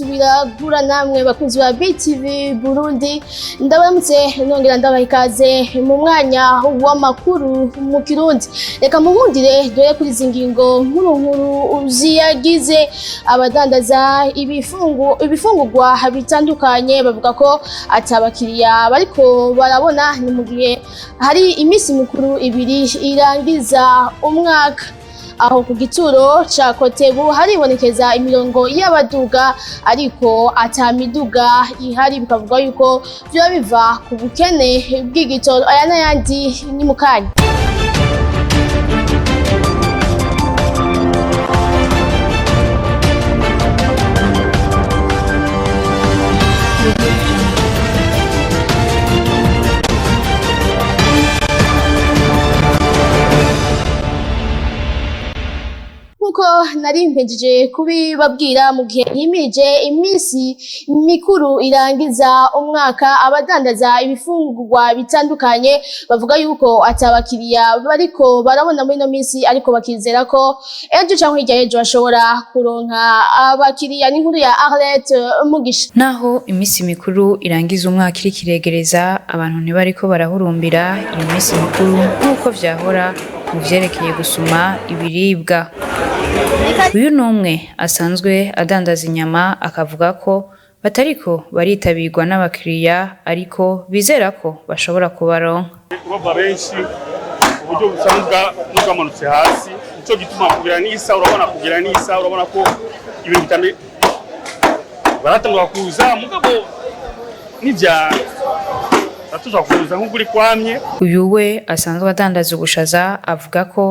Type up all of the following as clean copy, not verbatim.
Gusubira guhura namwe bakunzi ba BTV Burundi. Ndabaramutse nongera ndabaha ikaze mu mwanya w'amakuru mu Kirundi. Reka munkundire dore kuri izi ngingo nkuru nkuru ziyagize. Abadandaza ibifungurwa bitandukanye bavuga ko atabakiriya bariko barabona, ni mu gihe hari iminsi mikuru ibiri irangiza umwaka. Aho ku gituro ca Kotebu haribonekeza imirongo y'abaduga, ariko ata miduga ihari, bikavuga yuko vyoba biva ku bukene bw'igitoro. Aya n'ayandi ni mu kanya. Nkuko nari mpejeje kubibabwira, mu gihe himirije iminsi mikuru irangiza umwaka, abadandaza ibifungurwa bitandukanye bavuga yuko atabakiriya bariko barabona muri ino minsi, ariko bakizera ko ejo canke hirya y'ejo bashobora kuronka abakiriya. N'inkuru ya Arlette Mugisha. Naho iminsi mikuru irangiza umwaka iriko iregereza, abantu ntibariko barahurumbira iyo minsi mikuru nk'uko vyahora mu vyerekeye gusuma ibiribwa. Uyu ni umwe asanzwe adandaza inyama, akavuga ko batariko baritabirwa n'abakiriya, ariko bizera ko bashobora kubaronka. Bava benshi, uburyo busanzwe bwamanutse hasi, nico gituma kugira n'isa urabona, kugira n'isa urabona ko ibintu bitame baratangura kuza, mugabo n'ivya batuza kuza nk'ukuri kwamye. Uyu we asanzwe adandaza ubushaza avuga ko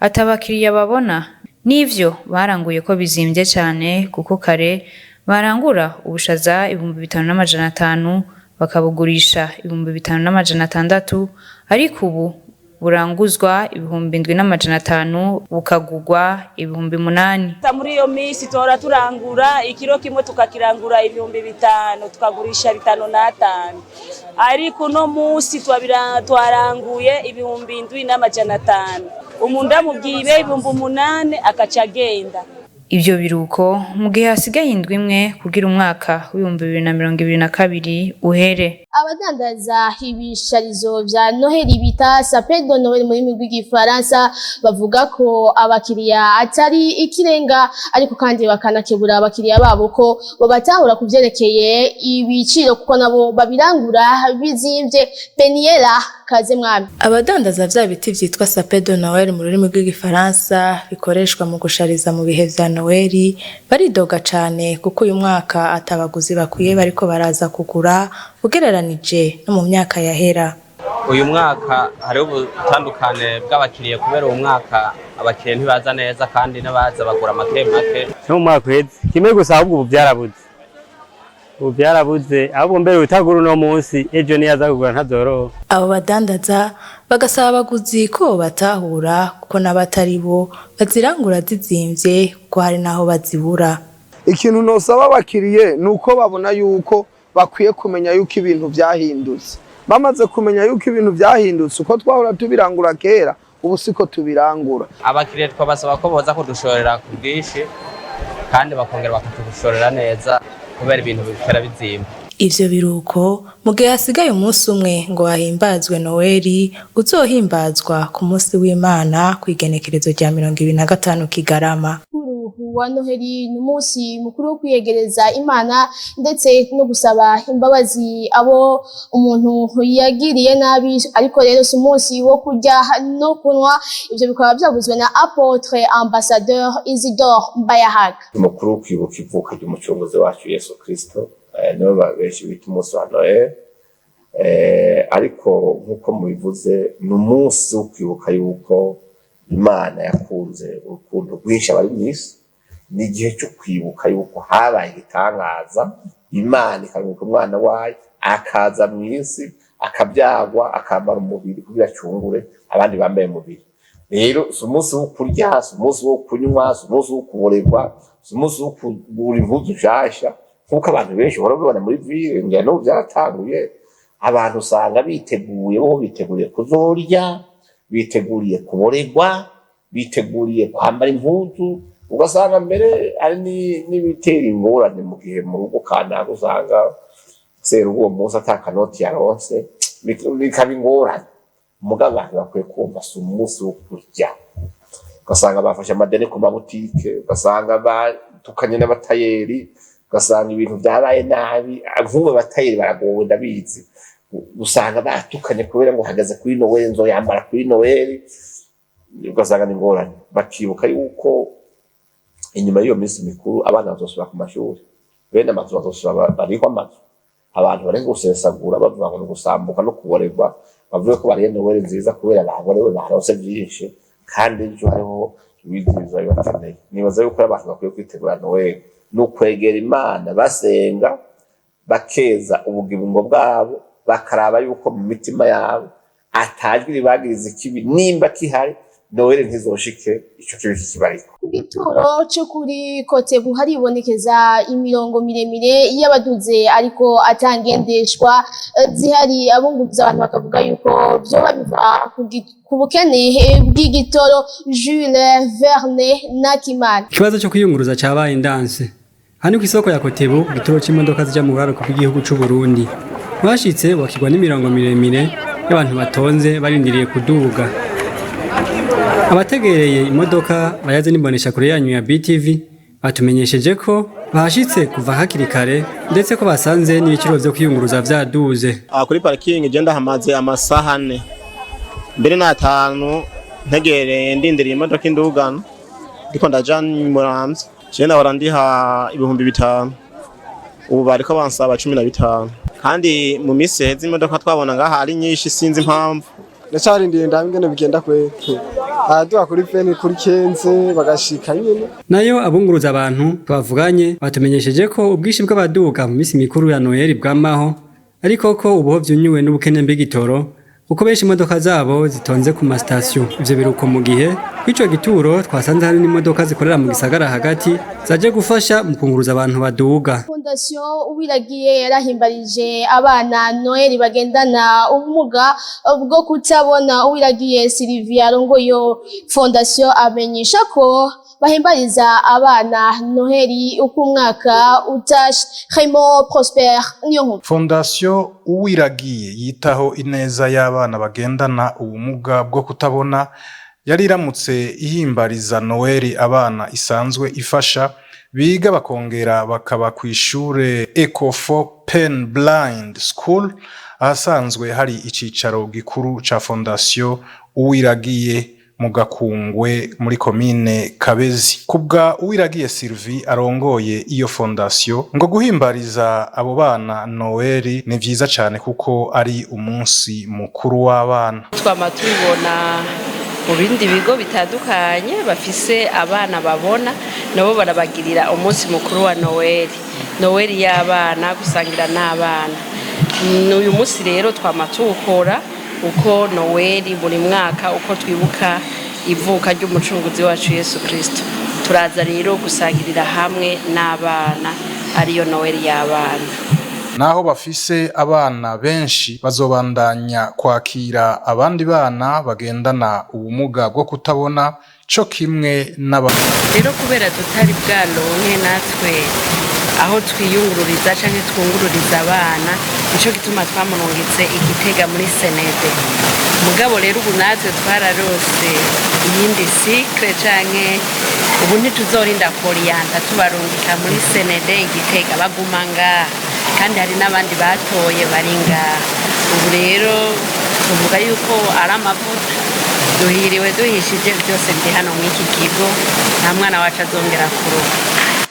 atabakiriya babona, n'ivyo baranguye ko bizimvye cane, kuko kare barangura ubushaza 5500 bakabugurisha 5600, ariko ubu buranguzwa 7500 bukagurwa 8000. Muri iyo minsi tuhora turangura ikiro kimwe, tukakirangura 5000, tukagurisha 5500, ariko uno munsi twaranguye 7500. Umuntu amubwiye 8000 akaca agenda. Ivyo biruko mu gihe hasigaye indwi imwe kugira umwaka w'2022 uhere. Abadandaza ibisharizo vya Noheli bita sapin de Noël mu rurimi rw'Igifaransa bavuga ko abakiriya atari ikirenga, ariko kandi bakanakebura abakiriya babo ko bobatahura ku vyerekeye ibiciro, kuko nabo babirangura bizimvye. Peniela Kaze Mwami. Abadandaza vya biti vyitwa sapin de Noël mu rurimi rw'Igifaransa, bikoreshwa mu gushariza mu bihe vya Noeli, baridoga cane kuko uyu mwaka atabaguzi bakwiye bariko baraza kugura ugereranije no mu myaka yahera. Uyu mwaka hariho ubutandukane bw'abakiriya, kubera uyu mwaka abakiriya ntibaza neza, kandi n'abaza bagura make make. No mu mwaka uheze kimwe gusa, ahubwo ubu byarabuze, ubu byarabuze. Ahubwo mbere utagura uno munsi, ejo niyo kugura ntazoroha. Abo badandaza bagasaba abaguzi ko batahura, kuko n'abatari bo bazirangura zizimvye, kuko hari n'aho bazibura. Ikintu nosaba abakiriye ni uko babona yuko bakwiye kumenya yuko ibintu vyahindutse. Bamaze kumenya yuko ibintu vyahindutse, uko twahora tubirangura kera ubu siko tubirangura. Abakiriya twabasaba ko boza kudushorera ku bwinshi, kandi bakongera bakatudushorera neza, kubera ibintu bitera bizimba. Ivyo biruko mu gihe hasigaye umunsi umwe ngo hahimbazwe Noeli, uzohimbazwa ku munsi w'Imana kw'igenekerezo rya 25 Kigarama. Wa Noheli ni umunsi mukuru wo kwiyegereza Imana ndetse no gusaba imbabazi abo umuntu yagiriye nabi, ariko rero si umunsi wo kurya no kunywa. Ivyo bikaba vyavuzwe na Apôtre Ambassadeur Isidore Mbayahaga. Umukuru wo kwibuka ivuka ry'umucunguzi wacu Yesu Kristo, niwe benshi bita umunsi wa Noel, ariko nk'uko mubivuze ni umunsi wo kwibuka yuko Imana yakunze urukundo rwinshi abari mw'isi. Ni igihe cyo kwibuka yuko habaye igitangaza, Imana ikarungika umwana wayo akaza mw'isi, akabyagwa, akambara umubiri kugira acungure abandi bambaye umubiri. Rero si umunsi wo kurya, si umunsi wo kunywa, si umunsi wo kuborerwa, si umunsi wo kugura impuzu nshasha nk'uko abantu benshi bahora babibona muri ville. Ngira n'ubu byaratanguye, abantu usanga biteguye, bo biteguriye kuzorya, biteguriye kuborerwa, biteguriye kwambara impuzu. Ugasanga mbere hari n'ibitera ingorane mu gihe mu rugo kanaka usanga serugo uwo munsi ata kanoti yaronse, bikaba ingorane. Mugabo abantu bakwiye kumva si umunsi wo kurya. Ugasanga bafashe amadeni ku mabutike, ugasanga batukanye n'abatayeri, ugasanga ibintu byabaye nabi. Nk'ubu abatayeri baragowe, ndabizi. Usanga batukanye kubera ngo hageze kuri Noweli, nzoyambara kuri Noweli, ugasanga ni ingorane. Bakibuka yuko inyuma y'iyo minsi mikuru abana bazosubira ku mashuri, bene amazu bazosubira barihwa amazu. Abantu bari gusesagura bavuga ngo ni ugusambuka no kuborerwa, bavuge ko bariye Noweli nziza kubera baborewe baronse byinshi, kandi ejo hariho ibindi biba bibakeneye. Nibaza yuko abantu bakwiye kwitegura Noweli ni ukwegera Imana, basenga, bakeza ubugingo bwabo, bakaraba yuko mu mitima yabo atajwi ribagiriza ikibi. Nimba kihari, Noweli ntizoshike ico kibi kikibariko. Ku gituro cyo kuri Kotebu haribonekeza imirongo miremire y'abaduze, ariko atangendeshwa zihari. Abunguruza abantu bakavuga yuko vyoba biva ku bukene bw'igitoro. Jules Verne Nakimana. Ikibazo cyo kwiyunguruza cabaye ndanse hano ku isoko ya Kotebu, igituro c'imodoka zija mu buraruko bw'igihugu c'u Burundi. Bashitse wakirwa n'imirongo miremire y'abantu batonze barindiriye kuduga. Abategereye imodoka bayaze n'imbonesha kure yanyu ya BTV batumenyesheje ko bahashitse kuva hakiri kare, ndetse ko basanze n'ibiciro vyo kwiyunguruza vyaduze. Aha kuri parikingi je ndahamaze amasaha 4 mbere n'atanu ntegereye, ndindiriye imodoka indugana, ndiko ndaja Muramvya. Je nahora ndiha 5000, ubu bariko bansaba 15, kandi mu misi iheze imodoka twabona ngaha ari nyinshi, sinzi impamvu. Ndacarindiriye ndabe ingene bigenda kweri. Araduha kuri 20, kuri 15 bagashika nyene. Nayo abunguruza abantu twavuganye batumenyesheje ko ubwinshi bw'abaduga mu misi mikuru ya Noheli bwamaho, ariko ko ubuho vyunyuwe n'ubukene bw'igitoro, kuko benshi imodoka zabo zitonze ku masitasiyo. Ivyo biruko mu gihe kw'ico gituro twasanze hari n'imodoka zikorera mu gisagara hagati zaje gufasha mu kunguruza abantu baduga. Fondation Uwiragiye yarahimbarije abana Noel bagendana ubumuga bwo kutabona. Uwiragiye Sylvia arongoye fondation amenyesha ko bahimbariza abana Noheli uko umwaka utashe. Raymond Prosper niyo nkuru. Fondasiyo Uwiragiye yitaho ineza y'abana bagendana ubumuga bwo kutabona yari iramutse ihimbariza Noeli abana isanzwe ifasha, biga bakongera bakaba ku ishure Ecofo Pen Blind School, ahasanzwe hari icicaro gikuru ca Fondasiyo Uwiragiye mu Gakungwe muri komine Kabezi. Kubwa Uwiragiye Sylvie arongoye iyo fondasiyo, ngo guhimbariza abo bana Noeli ni vyiza cane kuko ari umunsi mukuru w'abana. Twama tubibona mu bindi bigo bitandukanye bafise abana babona, nabo barabagirira umunsi mukuru wa Noweli, Noweli y'abana, gusangira n'abana. N'uyu munsi rero twama tuwukora uko Noweli buri mwaka, uko twibuka ivuka ry'umucunguzi wacu Yesu Kristo. Turaza rero gusangirira hamwe n'abana, ariyo Noweli y'abana. Naho bafise abana benshi, bazobandanya kwakira abandi bana bagendana ubumuga bwo kutabona co kimwe n'abandi. Rero kubera tutari bwaronke natwe aho twiyungururiza canke twungururiza abana, nico gituma twamurungitse Igitega muri Senede. Mugabo rero ubu natwe twararose iyindi cycle, canke ubu ntituzorinda koriyanta tubarungika muri Senede Igitega, baguma ngaha, kandi hari n'abandi batoye bari ngaha. Ubu rero tuvuga yuko ari amavuta, duhiriwe duhishije, byose biri hano mw'iki kigo, nta mwana wacu azongera kuruha.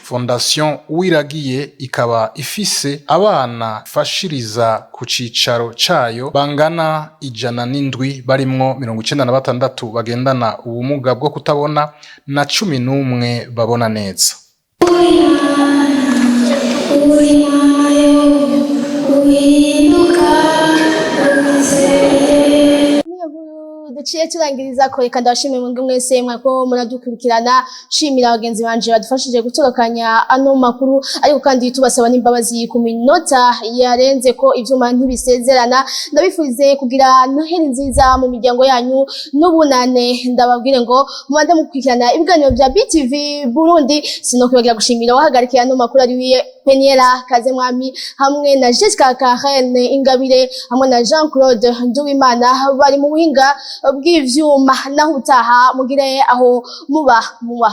Fondation Uwiragiye ikaba ifise abana ifashiriza ku cicaro cayo bangana 107, barimwo 96 bagendana ubumuga bwo kutabona na 11 babona neza. Niyo nkuru. Duciye turangiriza ko. Reka ndabashimiye mwebwe mwese mwako muradukurikirana, shimira bagenzi banje badufashije gutorokanya ano makuru, ariko kandi tubasaba n'imbabazi ku minota yarenze ko ivyuma ntibisezerana. Ndabifurize kugira Noheli nziza mu miryango yanyu n'ubunane. Ndababwire ngo mubande mukurikirana ibiganiro bya BTV Burundi. Sinokwibagira gushimira wahagarikiye ano makuru, ari wiye Peniela Kazemwami, hamwe na Jessica Karen Ingabire, hamwe na Jean Claude Nduwimana bari mu buhinga bw'ivyuma. Naho utaha, mugire aho muba muba.